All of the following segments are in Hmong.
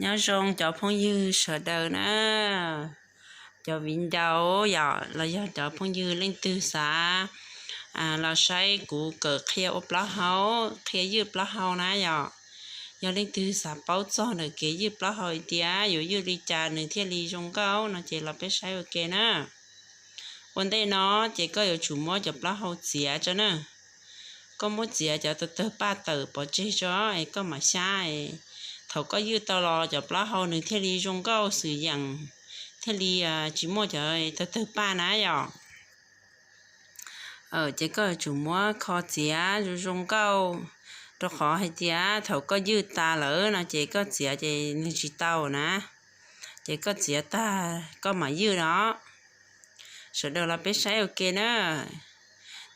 Nyob zoo cov phooj ywg sawv daws na, cov viv ncaus yom, los yog cov phooj ywg leej twg xav los saib kuv kawm qhia ua plaub hau, qhia ywj plaub hau na yom. Yog leej twg xav paub txog ntawm kev ywj plaub hau hais tias yuav ywj li cas nws thiaj li zoo nkauj no ces los peb saib ua ke na. Ua ntej no ces koj yuav tsum muab cov plaub hau txiav tso na. Koj muab txiav cov tawg tawg paj tawm pov tseg tso es koj mam xyab. Thaum koj ywj tau los cov plaub hau nws thiaj li zoo nkauj xwm yeem, thiaj li tsis muaj cov tawg tawg paj na yom. Ces koj yuav tsum muab kho txiav zoo zoo nkauj, rau qhov hais tias thaum koj ywj tas lawm no ces koj txiav ces nws tsis tau na. Ces koj txiav tag koj mam ywj no. Sawv daws los peb saib ua ke na.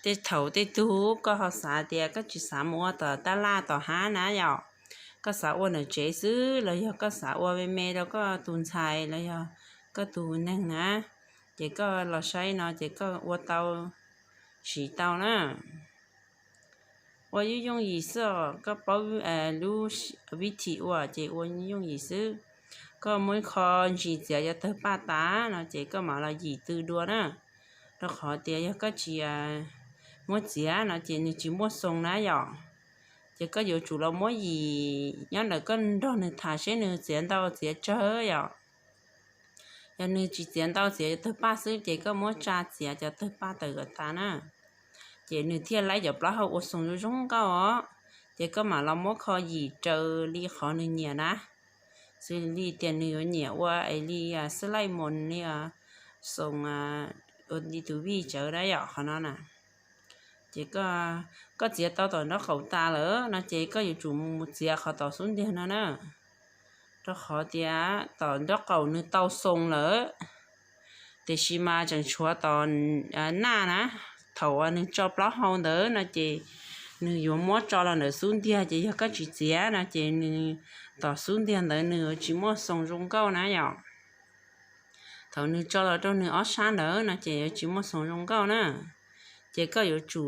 Tej thaum tej tug koj ho xav tias koj tsis xav mus ua tom tab laj tom hab na yom, koj xav ua ntawm tsev xwb los yog koj xav ua me me rau koj tus ntxhais los yog koj tus neeg na, ces koj los saib no ces koj ua tau, siv tau na. Ua yooj yooj yim xwb os, koj paub lub vib thim ua ces ua yooj yooj yim xwb. Koj muab kho ntsis txiav cov tawg paj tas no ces koj mam los yim tw dua na. Rau qhov tias yog koj tsis muab txiav no ces nws tsis muaj xoo na yom. Ces koj yuav tsum los muab yim nyob ntawm koj nrog nws tham seb nws txiav ntau txiav tsawg yom. Yog nws tsis txiav ntau txiav cov tawg paj xwb ces koj muab tsa txiav cov tawg paj tawm kom tas na, ces nws thiaj laib cov plaub hau ua xoo zoo zoo nkauj os. Ces koj mam los muab kho yim raws li qhov nws nyiam na, xws li tias nws yuav nyiam ua es li xwb laij mus li xoo ua li tus vij tsawv na yom, qhov no na. Ces koj txiav tau tom nraub qaum tas lawm no ces koj yuav tsum mus txiav qhov tom xub ntiag no na, rau qhov tias tom nraub qaum nws tau xoo lawm, tiam sis mas tseem tshuav tom naj na. Thaum uas nws tso plaub hau ntawd no ces nws yuav muab tso los ntawm xub ntiag, ces yog koj tsis txiav no ces nws tom xub ntiag ntawd nws yuav tsis muaj xoo zoo nkauj na yom. Thaum nws tso los rau nws ob sab ntawd no ces yuav tsis muaj xoo zoo nkauj na. Ces koj yuav tsum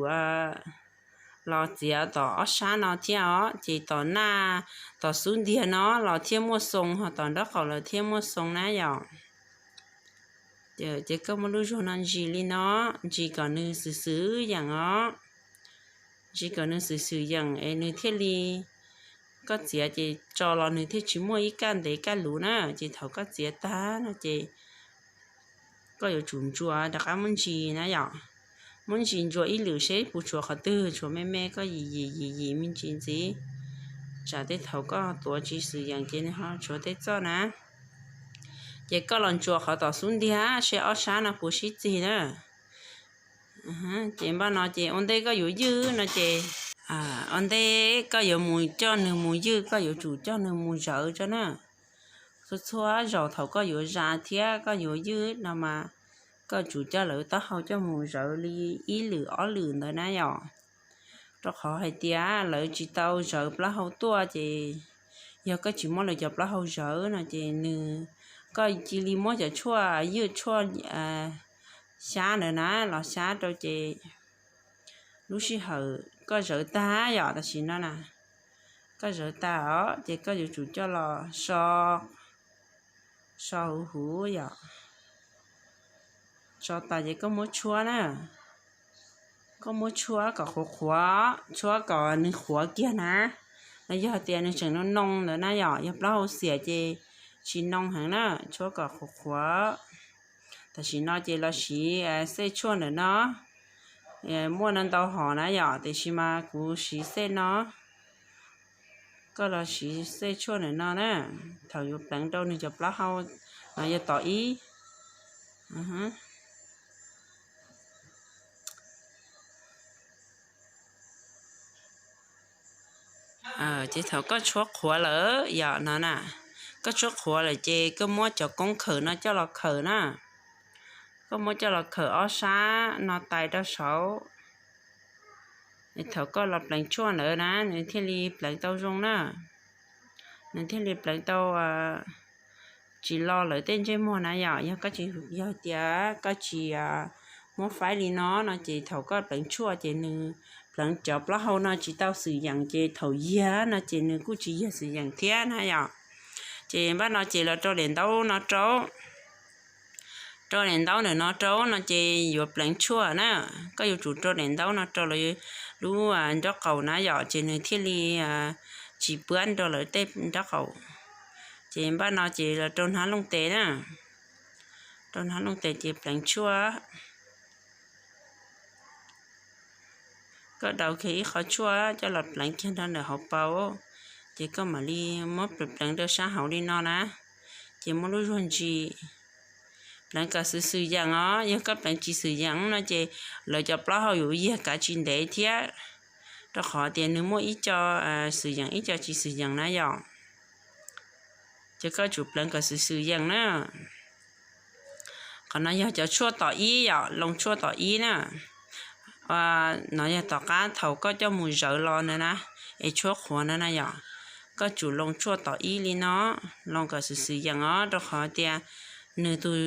los txiav tom ob sab no thiab os, ces tom naj, tom xub ntiag no los thiaj muaj xoo, ho tom nraub qaum los thiaj muaj xoo na yom. Ces koj muab lub zuag no ntsis li no, ntsis kom nws xwm xwm yeem os. Ntsis kom nws xwm xwm yeem es nws thiaj li, koj txiav ces tso los nws thiaj tsis muaj ib kaj ntev kaj luv na. Ces thaum koj txiav tag no ces koj yuav tsum ntsuas rov qab muab ntsis na yom. Muab ntsis ntsuas ib lwm seb puas tshuav qhov twg tshuav me me, koj yim yim yim yim me ntsis ntxiv, tsam tej thaum koj tuav tsis xwm yeem ces nws ho tshuav tej txoj na. Ces koj los ntsuas qhov tom xub ntiag seb ob sab no puas sib txig na. Ces npaj no ces ua ntej koj yuav ywj no ces, ua ntej koj yuav mus coj nws mus ywj koj yuav tsum coj nws mus zawv tso na. Txhua txhua zaus thaum koj yuav zas thiab koj yuav ywj no mas koj tsum coj lawv taub hau coj mus zawv li ib lwm ob lwm ntawd na yom. Rau qhov hais tias lawv tsis tau zawv plaub hau tuaj ces yog koj tsis muab lawv cov plaub hau zawv no ces nws, koj cia li muab cov tshuaj ywj tshuaj xyab ntawd na los xyab rau ces lub sij hawm koj zawv tag yom, tam sim no na, koj zawv tag os ces koj yuav tsum coj los so, so huv huv yom. So tas ces koj muab tshuab na, koj muab tshuab kom qhuav qhuav, tshuab kom nws qhuav kiag na. Los yog tias nws tseem noo noo ntawd na yom, yog plaub hau xiam ces tsis noo heev na, tshuab kom qhuav qhuav. Tam sim no ces los siv xej tshuaj ntawm no, muaj no ntau hom na yom, tiam sis mas kuv siv xej no. Koj los siv xej tshuaj ntawm no na, thaum yuav pleev rau nws cov plaub hau no yog tom ib. Ces thaum koj tshuab qhuav lawm yom no na, koj tshuab qhuav lawm ces koj muab cov koob khawm no coj los khawm na. Koj muab coj los khawm ob sab no tais rau saud. Thaum koj los pleev tshuaj ntawd na nws thiaj li pleev tau zoo na, nws thiaj li pleev tau tsis lo lawv tej ntsej muag na yom. Yog koj tsis, yog tias koj tsis muab faib li no no ces thaum koj pleev tshuaj ces nws pleev cov plaub hau no tsis tau xwm yeem ces thaum yiag no ces nws kuj tsis yiag xwm yeem thiab na yom. Ces npaj no ces los rau daim ntaub no rau, rau daim ntaub ntawm no rau no ces yuav pleev tshuaj na. Koj yuav tsum rau daim ntaub no rau lub nraub qaum na yom, ces nws thiaj li tsis puab nrog lawv tej nraub qaum. Ces npaj no ces los rau hnab looj tes na, rau hnab looj tes ces pleev tshuaj. Koj daus kiag ib qho tshuaj coj los pleev kiag nrog ntawm hauv paus, ces koj mam li muab pleev pleev rau sab hauv li no na, ces muab lub zuag ntsis pleev kom xwm xwm yeem os. Yog koj pleev tsis xwm yeem no ces lawv cov plaub hau yuav yiag kav tsis ntev thiab, rau qhov tias nws muaj ib co xwm yeem ib co tsis xwm yeem na yom. Ces koj tsum pleev kom xwm xwm yeem na. Qhov no yog cov tshuaj tom ib yom, loo tshuaj tom ib na. No yog tom qab thaum koj coj mus zawv los na na, es tshuab qhuav na na yom, koj tsum loo tshuaj tom ib li no, loo kom xwm xwm yeem os, rau qhov tias nws tus,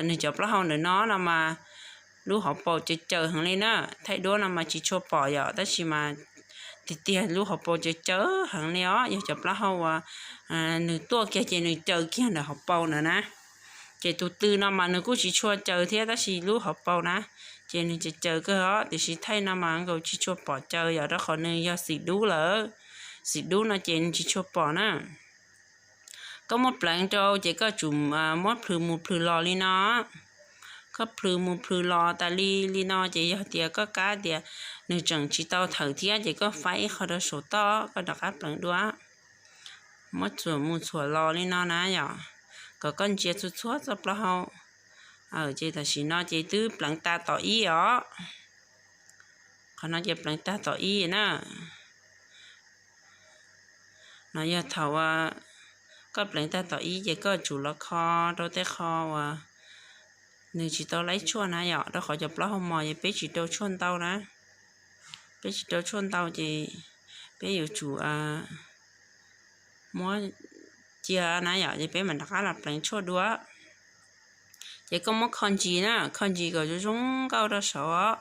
nws cov plaub hau ntawm no no mas lub hauv paus caws caws heev li na. Thaij duab no mas tsis tshua pom yom, tab sis mas tiag tiag lub hauv paus caws caws heev li os. Yog cov plaub hau uas nws tuaj kiag ces nws caws kiag ntawm hauv paus ntawd na. Ces tus tw no mas nws kuj tsis tshua caws thiab, tab sis lub hauv paus na ces nws caws caws kawg os, tiam sis thaij no mas nkaus tsis tshua pom caws yom, rau qhov nws yog xim dub lawm. Xim dub no ces nws tsis tshua pom na. Koj muab pleev rau ces koj tsum muab plhws mus plhws los li no. Koj plhws mus plhws los tas li li no ces yog tias koj kab tias nws tseem tsis tau thawm thiab ces koj faib ib qho rau saum toj koj rov qab pleev dua. Muab txhuam mus txhuam los li no na yom, kom koj ntsia txhua txhua txoj plaub hau. Ces tam sim no ces twb pleev tag tom ib os. Qhov no ces pleev tag tom ib na. No yog thaum koj pleev tag tom ib ces koj tsum los kho rau tej qho uas nws tsis tau laib tshuaj na yom, rau qhov cov plaub hau mos ces peb tsis rau tshuaj ntau na. Peb tsis rau tshuaj ntau ces peb yuav tsum muab cia na yom, ces peb mam rov qab los pleev tshuaj dua. Ces koj muab kho ntsis na, kho ntsis kom zoo zoo nkauj rau saud os.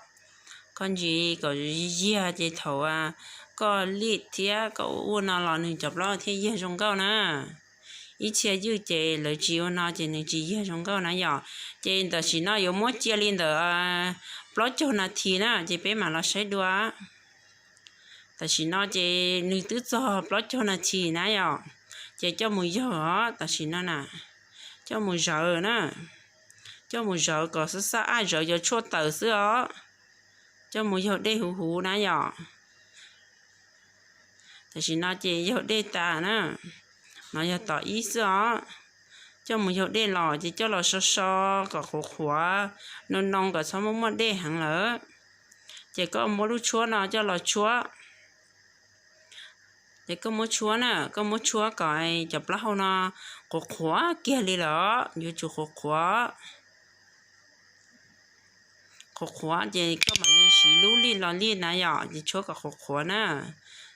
Kho ntsis kom yiag ces thaum koj lij thiab koj ua ua no los nws cov plaub thiaj yiag zoo nkauj na. Ib txhia ywj ces lawv tsis ua no ces nws tsis yiag zoo nkauj na yom. Ces tam sim no yuav muab cia li ntawm plaub caug nas this na ces peb mam los saib dua. Tam sim no ces nws twb txog plaub caug nas this na yom, ces coj mus yaug os. Tam sim no na, coj mus zawv na, coj mus zawv kom xab xab ab, zawv cov tshuaj tawm xwb os. Coj mus yaug dej huv huv na yom. Tam sim no ces yaug dej tas na, no yog tom ib xwb os. Coj mus yaug dej los ces coj los so so kom qhuav qhuav, noo noo kom txhob muaj muaj dej heev lawm. Ces koj muab lub tshuab no coj los tshuab. Ces koj muab tshuab na, koj muab tshuab kom cov plaub hau no qhuav qhuav kiag li lawm, yuav tsum qhuav qhuav. Qhuav qhuav ces koj mam li siv lub lij los lij na yom, ces tshuab kom qhuav qhuav na.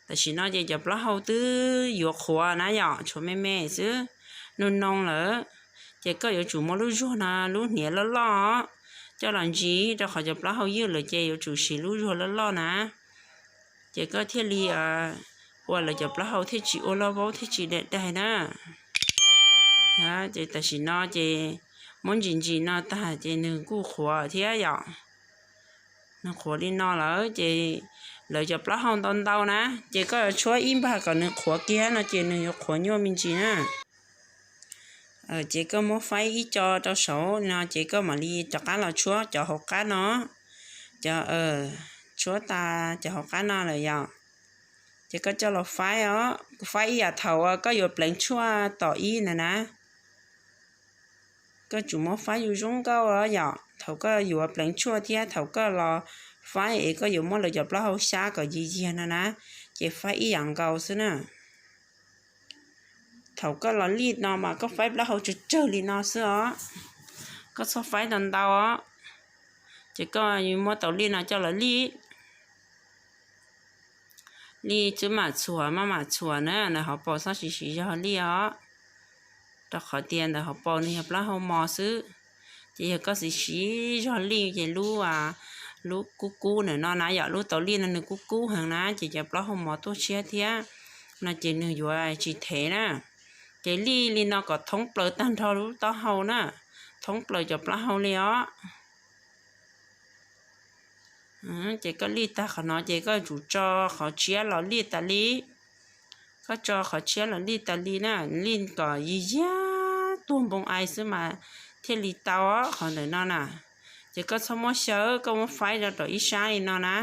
Tam sim no ces cov plaub hau twb yuav qhuav na yom, tshuav me me xwb, noo noo lawm. Ces koj yuav tsum muab lub zuag no, lub hniav loj loj coj los ntsis, rau qhov cov plaub hau ywj lawm ces yuav tsum siv lub zuag loj loj na. Ces koj thiaj li ua lawv cov plaub hau thiaj tsis ua loj vaub thiab tsis daim daig na. Ces tam sim no ces muab ntsis ntsis no tag ces nws kuj qhuav thiab yom. Nws qhuav li no lawm ces lawv cov plaub hau ntau ntau na, ces koj yuav tshuab ib npag kom nws qhuav kiag no ces nws yuav qhuav nyuaj me ntsis na. Ces koj muab faib ib co rau saud no ces koj mam li rov qab los tshuab cov hauv qab no. Cov, tshuab tas cov hauv qab no lawm yom. Ces koj coj los faib os, faib ib yam thaum koj yuav pleev tshuaj tom ib ntawd na. Koj tsum muab faib zoo zoo nkauj os yom, thaum koj yuav pleev tshuaj thiab thaum koj los faib es koj yuav muab lawv cov plaub hau xyab kom yiag yiag no na, ces faib ib yam nkaus xwb na. Thaum koj los lij no mas koj faib plaub hau tsawg tsawg li no xwb os, koj txhob faib ntau ntau os. Ces koj muab tau lij no coj los lij. Lij xwb mam txhuam, maj mam txhuam na, ntawm hauv paus txhob siv siv zog lij os, rau qhov tias ntawm hauv paus nws yog plaub hau mos xwb. Ces yog koj siv siv zog lij ces lub, lub kub kub ntawm no na yom, lub tau lij no nws kub kub heev na, ces cov plaub hau mos tuaj tshiab thiab no ces nws yuav tsis thev na. Ces lij li no kom thoob plaws tag nrho lub taub hau na, thoob plaws cov plaub hau li os. Ces koj lij tag qhov no ces koj yuav tsum tso qhov tshiab los lij tas li. Koj tso qhov tshiab los lij tas li na, lij kom yig yag tuag npoo ai xwb mas thiaj li tau qhov ntawm no na. Ces koj txhob muab xyaw, koj muab faib rau rau ib sab li no na,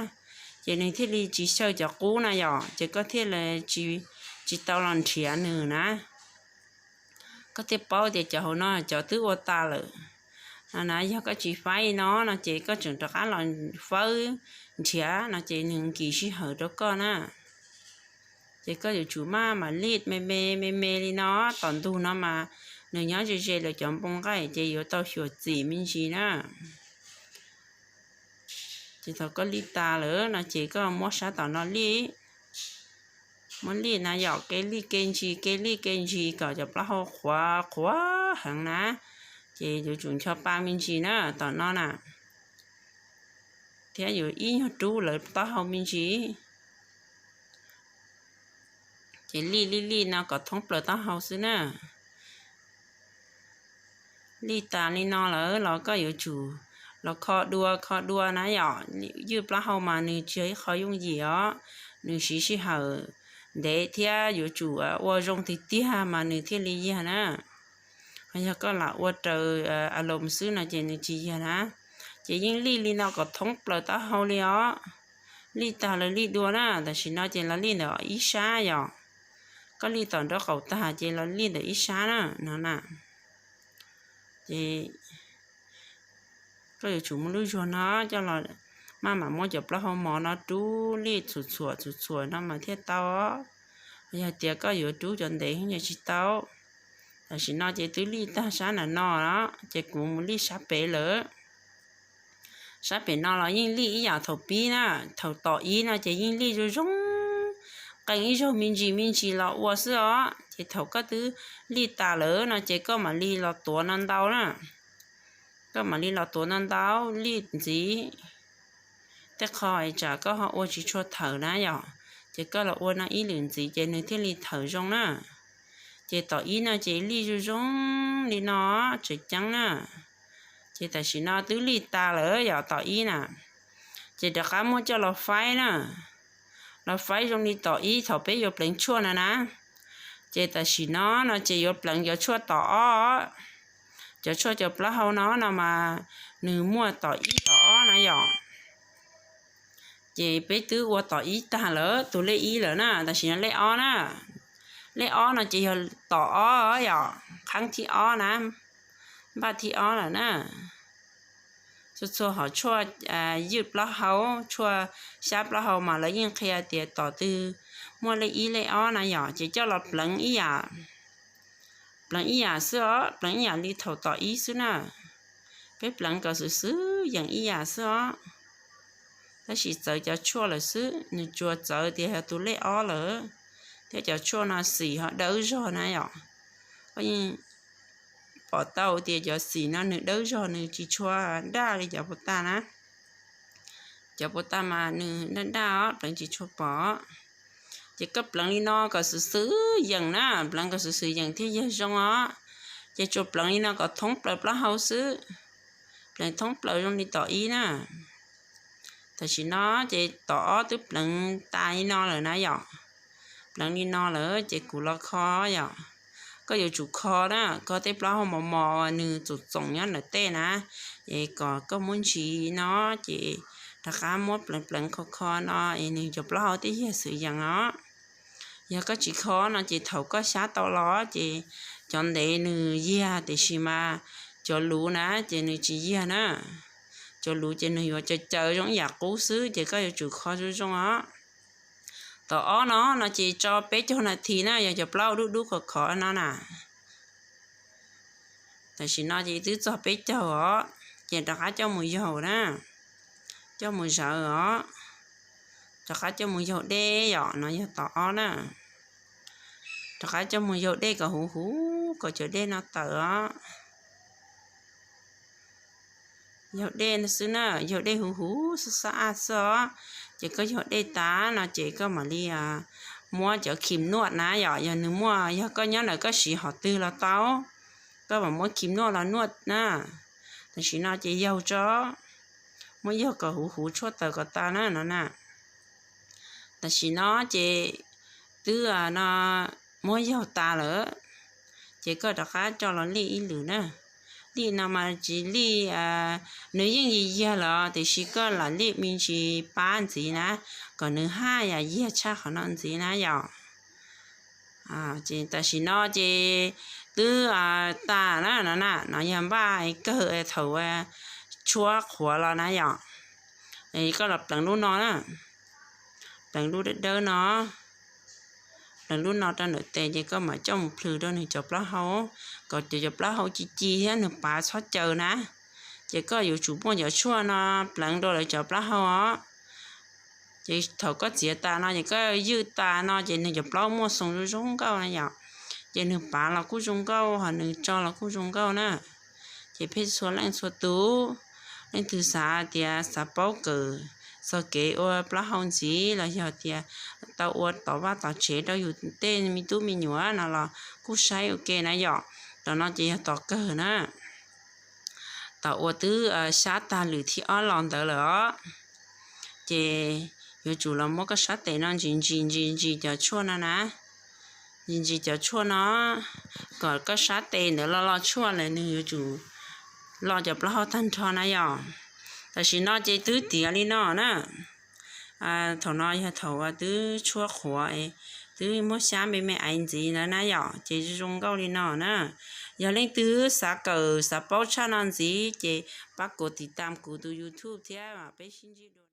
ces nws thiaj li tsis xyaw cov qub na yom, ces koj thiaj li tsis tau los nrhiav nws na. Koj thiaj paub tias cov hauv no cov twb ua tas lawm no na. Yog koj tsis faib li no no ces koj tseem rov qab los fawb nrhiav no ces nws nkim sij hawm rau koj na. Ces koj yuav tsum maj mam lij me me me me li no, tom ntug no mas nws nyob ze ze lawv cov npoo nqaij ces yuav tau xyuam xim me ntsis na. Ces thaum koj lij tas lawm no ces koj muab sab tom no lij, muab lij na yom, kev lij kev ntsis, kev lij kev ntsis kom cov plaub hau qhuav qhuav heev na. Ces yuav tsum ncho pa me ntsis na tom no na, thiab yuav ib nyuag rub lawv taub hau me ntsis. Ces lij lij lij no kom thoob plaws taub hau xwb na. Lij tas li no lawm los koj yuav tsum los kho dua kho dua na yom. Ywj plaub hau mas nws tsis yog ib qho yooj yim os, nws siv sij hawm ntev thiab yuav tsum ua zoo tiag tiag mas nws thiaj li yag na. Ho yog koj lam ua raws a loos xwb no ces nws tsis yag na. Ces yeej lij li no kom thoob plaws taub hau li os. Lij tag lawm lij dua na, tam sim no ces los lij ntawm ib sab yom. Koj lij tom nraub qaum tag ces los lij ntawm ib sab na no na. Ces koj yuav tsum muab lub zuag no coj los, maj mam muab cov plaub hau mos no rub lij txhum txhuam txhum txhuam no mas thiaj tau. Yog tias koj yuav rub cov ntev ces tsis tau. Tam sim no ces twb lij tag sab nram no, ces kuv mus lij sab pem lawm. Sab pem no los yeej lij ib yam thaum pib na, thaum tom ib no ces yeej lij zoo zoo, qee ib zaug me ntsis me ntsis los ua xwb os. Ces thaum koj twb lij tas lawm no ces koj mam li los tuav no ntau na. Koj mam li los tuav no ntau lij ntxiv. Tej qho es tsam koj ho ua tsis tshua thawm na yom, ces koj los ua no ib lwm ntxiv ces nws thiaj li thawm zoo na. Ces tom ib no ces lij zoo zoo li no, tseem ceeb na. Ces tam sim no twb lij tas lawm yom tom ib na. Ces rov qab muab coj los faib na. Los faib zoo li tom ib thaum peb yuav pleev tshuaj no na. Ces tam sim no no ces yuav pleev cov tshuaj tom ob. Cov tshuaj cov plaub hau no no mas nws muaj tom ib tom ob na yom. Ces peb twb ua tom ib tag lawm tus lej ib lawm na, tam sim no lej ob na. Lej ob no ces yog tom ob yom, qhab thib ob na, npaj thib ob lawm na. Txhua txhua hom tshuaj ywj plaub hau, tshuaj xyab plaub hau mas lawv yeej qhia tias tom twg muaj lej ib lej ob na yom, ces coj los pleev ib yam, pleev ib yam xwb os, pleev ib yam li thaum tom ib xwb na. Peb pleev kom xwm xwm yeem ib yam xwb os. Tab sis txawv cov tshuaj lawm xwb, nws tsuas txawv tias yog tus lej ob lawm, thiab cov tshuaj no xim ho dawb zog na yom. Koj yeej pom tau tias cov xim no nws dawb zog, nws tsis tshua daj li cov puas tag na. Cov puas tag mas nws daj daj os, pleev tsis tshua pom. Ces koj pleev li no kom xwm xwm yeem na, pleev kom xwm xwm yeem thiaj yog zoo os. Ces tsuas pleev li no kom thoob plaws plaub hau xwb, pleev thoob plaws zoo li tom ib na. Tam sim no ces tom ob twb pleev tas li no lawm na yom. Pleev li no lawm ces kuv los kho yom. Koj yuav tsum kho na, kho tej plaub hau mos mos nws txoom txoom nyob ntawm tej na, es kom koj muab ntsis no, ces rov qab muab pleev pleev kho kho no es nws cov plaub hau thiaj yog xwm yeem os. Yog koj tsis kho no ces thaum koj xyab tau los ces cov ntev nws yiag, tiam sis mas cov luv na ces nws tsis yiag na. Cov luv ces nws yuav caws caws zoo ib yam qub xwb, ces koj yuav tsum kho zoo zoo os. Tom ob no no ces tso peb caug nas this na, yog cov plaub hau dub dub khov khov no na. Tam sim no ces twb txog peb caug os, ces rov qab coj mus yaug na, coj mus zawv os. Rov qab coj mus yaug dej yom, no yog tom ob na. Rov qab coj mus yaug dej kom huv huv kom cov dej no tawm os. Yaug dej xwb na, yaug dej huv huv xab xab aj xwb os. Ces koj yaug dej tas no ces koj mam li muab cov khim nuaj na yom, yog nws muaj, yog koj nyob ntawm koj siv hom twg los tau, koj mam muab khim nuaj los nuaj na. Tam sim no ces yaug tso, muab yaug kom huv huv tshuaj tawm kom tas na no na. Tam sim no ces twb no muab yaug tas lawm, ces koj rov qab coj los lij ib lwm na. Lij no mas tsis lij, nws yeej yig yiag lawm tiam sis koj lam lij me ntsis pab ntxiv na, kom nws haj yam yiag tshaj qhov no ntxiv na yom. Ces tam sim no ces twb tas na no na, no yog npaj kawg thaum tshuab qhuav los na yom. Koj los pleev lub no na, pleev lub dawb dawb no, pleev lub no rau ntawm tes ces koj mam coj mus plhws rau nws cov plaub hau, kom cov cov plaub hau ci ci thiab nws pav txhob caws na. Ces koj yuav tsum muaj cov tshuaj no pleev rau lawv cov plaub hau os. Ces thaum koj txiav tas no ces koj ywj tas no ces nws cov plaub muaj xoo zoo zoo nkauj na yom. Ces nws pav los kuj zoo nkauj, ho nws tso los kuj zoo nkauj na. Ces pheej txhua leej txhua tus, leej twg xav tias xav paub kawm txog kev ua plaub hau ntxiv los yog tias tau ua tom vaj tom tsev rau yus tej me tub me nyuam no los kuj saib ua ke na yom. Tom no ces yog tom kawg na, tom uas twb xyab tag lwm thib ob los ntawd lawm os. Ces yuav tsum los muab koj sab tes no ntsis ntsis ntsis ntsis cov tshuaj no na, ntsis ntsis cov tshuaj no, kom koj sab tes ntawd lo lo tshuaj lawm nws yuav tsum lo cov plaub hau tag nrho na yom. Tam sim no ces twb tiav li no na. Thaum no yog thaum twb tshuab qhuav, twb muab xyab me me aiv ntxiv ntawd na yom, ces zoo nkauj li no na. Yog leej twg xav kawm xav paub tshaj no ntxiv ces pab kuv tiv tam kuv tus YouTube thiab peb sib ntsib dua.